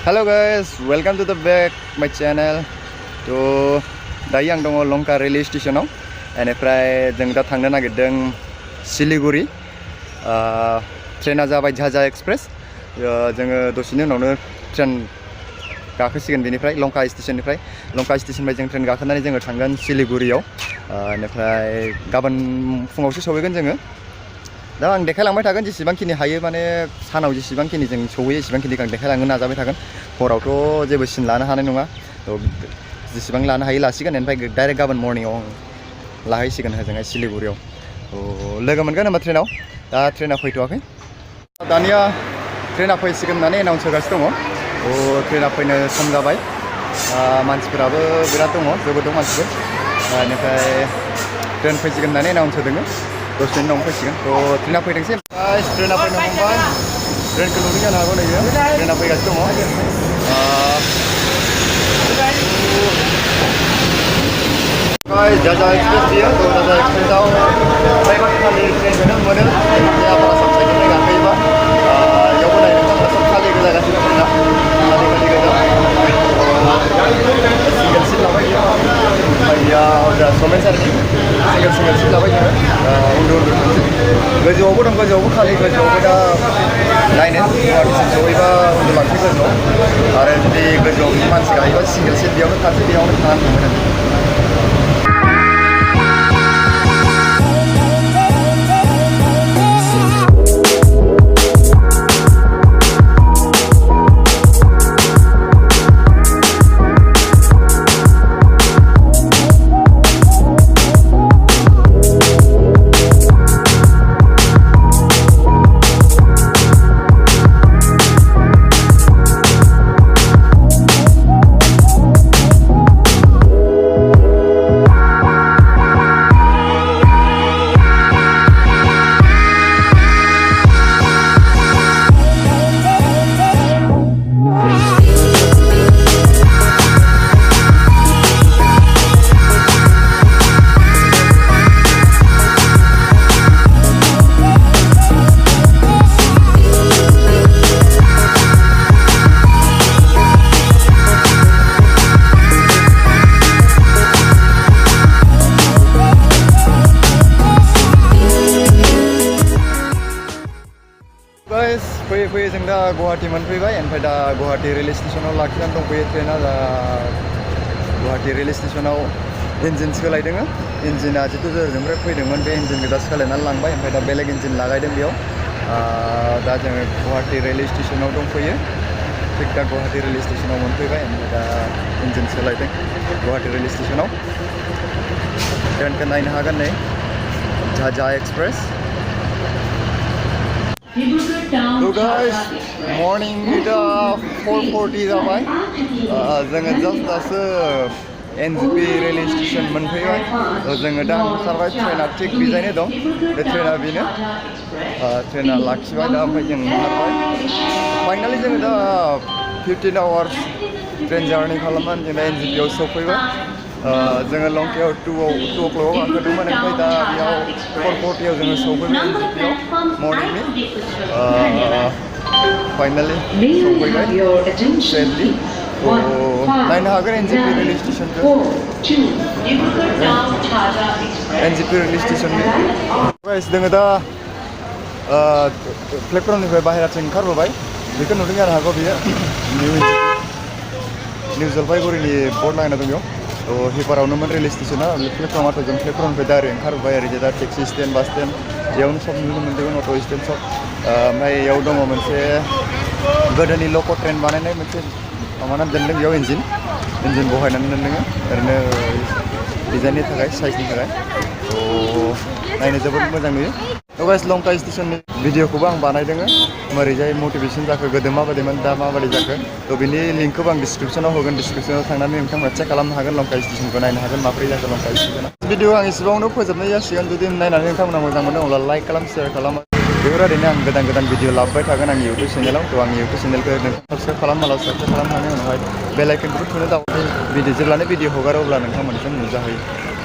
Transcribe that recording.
Hello guys, welcome to the back my channel. To dayo ang dong Lanka Railway Station now. And ifray jeng da thangno nagidong Siliguri. Train जाबाय Jhaja Express. Jeng dosini unawno train गाखोसिगोन बेनिफ्राय लंका स्टेशननिफ्राय लंका स्टेशननिफ्राय जों train गाखोनानै जोङो थांगोन सिलिगुरियाव बेनिफ्राय गाबोन फुङावसो सहैगोन जोङो दा आं देखायलांबाय थागोन जेसेबांखिनि हायो माने सानाव जेसेबांखिनि जों सहैयो एसेबांखिनिखौ आं देखायलांनो नाजाबाय थागोन हरावथ' जेबो सिन लानो हानाय नङा जेसेबां लानो हायो लासिगोन ओमफ्राय डाइरेक्ट गाबोन मर्निंआव आं लाहैसिगोन होजोंहाय सिलिगुरियाव लोगो मोनगोन होनबा ट्रेनाव दा ट्रेना फैथ'वाखै दानिया ट्रेना फैसिगोन होननानै एनाउन्स होगासिनो दङ ट्रेना फैनो सम जाबाय मानसिफोराबो बिराद दङ जोबोद दं मानसिफोर बेनिफ्राय ट्रेन फैसिगोन होननानै एनाउन्स होदों दसेनि उनाव फैसिगोन ट्रेना फैदोंसै ट्रेना फैनो हमबाय ट्रेनखौ नुदों जानो हागौ नैयो ट्रेना फैगासिनो दङ Jhaja Express बियो Jhaja Expressआव प्राइभेट खालि ट्रेनखौनो मोनो जायगाफोरा साबसाइडनिफ्राय गाखोयोबा बेयावबो नायनो थांबा सब खालि गोजा गासिबो दंना खालि गोजा सिंगेल सिट लाबाय ओमफ्राय बेयाव जा समेन सारनि सिंगेल सिट लाबाय जोङो उन्दु थांसै गोजौआवबो दं गोजौआवबो खालि गोजौआवबो दा नायनो गुवाहाटिसिम सहैबा उन्दुलांसै गोजौआव आरो जुदि गोजौआव मानसि गायोबा सिंगेल सिट बेयावनो थानोसै बेयावनो थानानै थांगोन फैयै जों दा गुवाहाटि मोनफैबाय ओमफ्राय दा गुवाहाटि रेलवे स्टेशनाव लाखिनानै दंफैयो ट्रेना दा गुवाहाटि रेलवे स्टेशनाव इन्जिन सोलायदों इन्जिना जितु जोंनिफ्राय फैदोंमोन बे इन्जिनखौ दा सोलायनानै लांबाय ओमफ्राय दा बेलेग इन्जिन लागायदों बेयाव दा जोङो गुवाहाटि रेलवे स्टेशनाव दंफैयो थिग दा गुवाहाटि रेलवे स्टेशनाव मोनफैबाय ओमफ्राय दा इन्जिन सोलायदों गुवाहाटि रेलवे स्टेशनाव ट्रेनखौ नायनो हागोन नै Jhaja Express So guys, morning ida 4:40 जाबाय जोङो just दासो NJP रेलवे स्टेशन मोनफैबाय जोङो दा ओंखारबाय ट्रेना थिग बिजायनो दं बे ट्रेना बेनो ट्रेना लाखिबाय दा ओमफ्राय जों ओंखारबाय फाइनालि जोङो दा 15 आवार्स ट्रेन जार्नि खालामनानै जों दा NJPआव सफैबाय जोङो लंकायाव 2 o'clock ओंखारदोंमोन ओमफ्राय दा बेयाव 4:40 जोङो सफैबाय NJPआव मर्निंनि फाइनालि सफैबाय ट्रेनलि नायनो हागोन NJP रेलवे स्टेशनखौ NJP रेलवे स्टेशननि जोङो दा प्लेटफर्मनिफ्राय बाहेराथिं ओंखारबोबाय बेखौ नुदों जानो हागौ बियो निउ जलपाइगुरिनि बर्ड लागायना दं बेयाव हिपारावनोमोन रेलवे स्टेशना प्लेटफर्माथ' जों प्लेटफर्मनिफ्राय डाइरेक्ट ओंखारबोबाय ओरैजाय दा टेक्सि स्टेन्ड बास स्टेन्ड बेयावनो सब नुनो मोन्दोंमोन अट' स्टेन्ड सब ओमफ्राय बेयाव दङ मोनसे गोदोनि लक' ट्रेन बानायनाय मोनसे माबानानै दोनदों बेयाव इन्जिन बहायनानै दोनदों ओरैनो डिजाइननि थाखाय साइजनि थाखाय नायनो जोबोद मोजां नुयो गाइस लंका स्टेशननि भिडिअखौबो आं बानायदों मोरैजाय मटिभेसन जाखो गोदो माबायदिमोन दा माबायदि जाखो बिनि लिंकखौबो आं डिसक्रिपसनाव होगोन डिसक्रिपसनाव थांनानै नोंथांमोना चेक खालामनो हागोन लंका स्टेशनखौ नायनो हागोन माबोरै जाखो लंका स्टेशना भिडिअ आं एसेबांनो फोजोबनाय जासिगोन जुदि नायनानै नोंथांमोना मोजां मोनो अब्ला लाइक खालाम शेयार खालाम बेफोरबायदिनो आं गोदान भिडिअ लाबोबाय थागोन आंनि इउटुब चेनेलाव आं इउटुब चेनेलखौ साबसक्राइब खालामब्ला साबसक्राइब खालामनानै उनावहाय बेल आइकनखौबो थुनो दाबाय भिडिअ जेब्लानो भिडिअ हगारो अब्ला नोंथांमोननिसिम नुजाहैयो